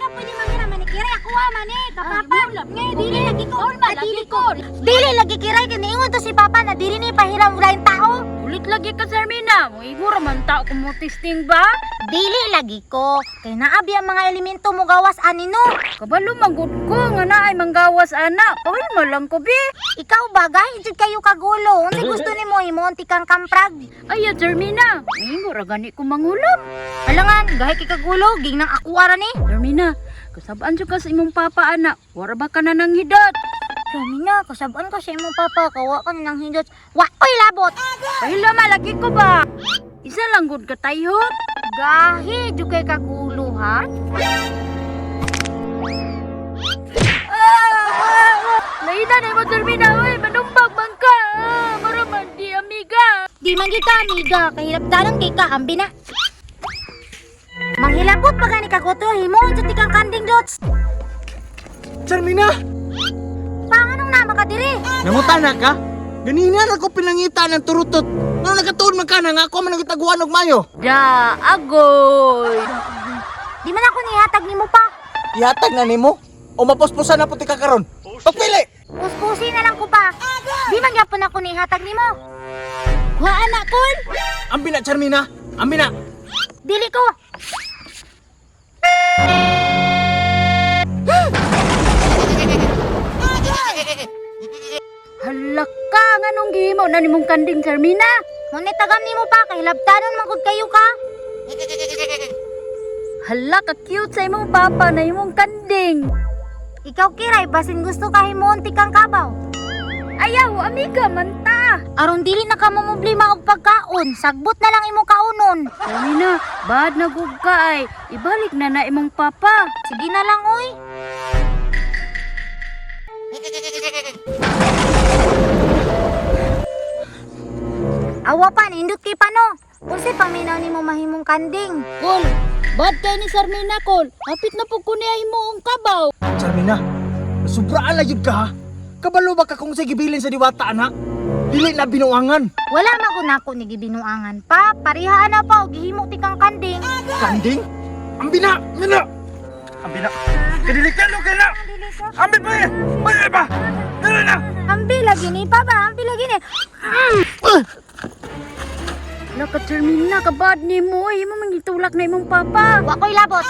ka pwede mangira man ni Kiray ako man ni kapapa. Ngay dili lagi ko. Dili ko. Dili lagi Kiray kay niingon to si papa na dili ni pahiram lain tao. Ulit lagi ka, Sarmina. Moingon man ta ko mo testing ba? Dili lagi ko kay naabi ang mga elemento mo gawas ani no. Kabalo manggod ko nga naay manggawas ana. Pawil mo lang ko bi. Ikaw ba gahi jud kayo kagulo? Unsay gusto nimo himuon ti kang kamprag? Ay, Sarmina. Moingon ra gani ko mangulam. Alangan, gahi kay kagulo, gingnang ako ara ni. Sarmina, kasabaan jud ka sa imong papa ana. Wara ba ka na nang hidot? Sarmina, kasabaan ka sa imong papa, kawa ka na ng hindot. Wa oy labot. Pahila lagi ko ba? Isa lang gud ka tayhot. Gahi jud kay kagulo ha. Laina na mo Sarmina, oy, manumbag man ka. Ah, mura man di amiga. Di man gyud ka amiga, kahirap danon kay ka ambi na. Manghilabot pa gani kaguto, himuon jud ti kang kanding dots. Charmina! Panganong nama ka diri? Nanguta na ka? Ganina na ko pinangita ng turutot. Nga nakatuon man ka na nga ako man nagitaguan og mayo. Da, agoy. Di man ako nihatag nimo pa. Ihatag na nimo o maposposan na puti ka karon. Pagpili. Puspusi na lang ko pa. Di man gyapon ako nihatag nimo. Wa anak kol. Ambi na Charmina, ambi na. Dili ko. Hala ka, nganong gihimo na nimong kanding Sarmina? Ngunit tagam nimo pa kay labtanon man gud kayo ka. Hala ka cute sa imong papa na imong kanding. Ikaw Kiray, basin gusto ka himuon ti kang kabaw. Ayaw, amiga man ta. Aron dili na ka momroblema og pagkaon, sagbot na lang imong kaunon. Sarmina, bad na gud ka ay. Ibalik na na imong papa. Sige na lang oy. Awa pa, nindot kay pano. Unsay paminaw nimo mahimong kanding? Kol, bad kay ni Sarmina kol. Hapit na pud ko niya himuong kabaw. Charmina, sobraan na jud ka ha. Kabalo ba ka kung sa gibilin sa diwata anak? Dili na binuangan. Wala man ko nako ni gibinuangan pa. Parihaan na pa og gihimo ti kang kanding. Kanding? Ambi na, ambi na. Ambi na. Kadili ka no kana. Ambi pa. Eh. Ambi pa. Dili na. Ambi lagi ni pa ba? Ambi lagi ni. Hala ka Sarmina, kabad nimo ay imo man gitulak na imong papa. Wa ko'y labot.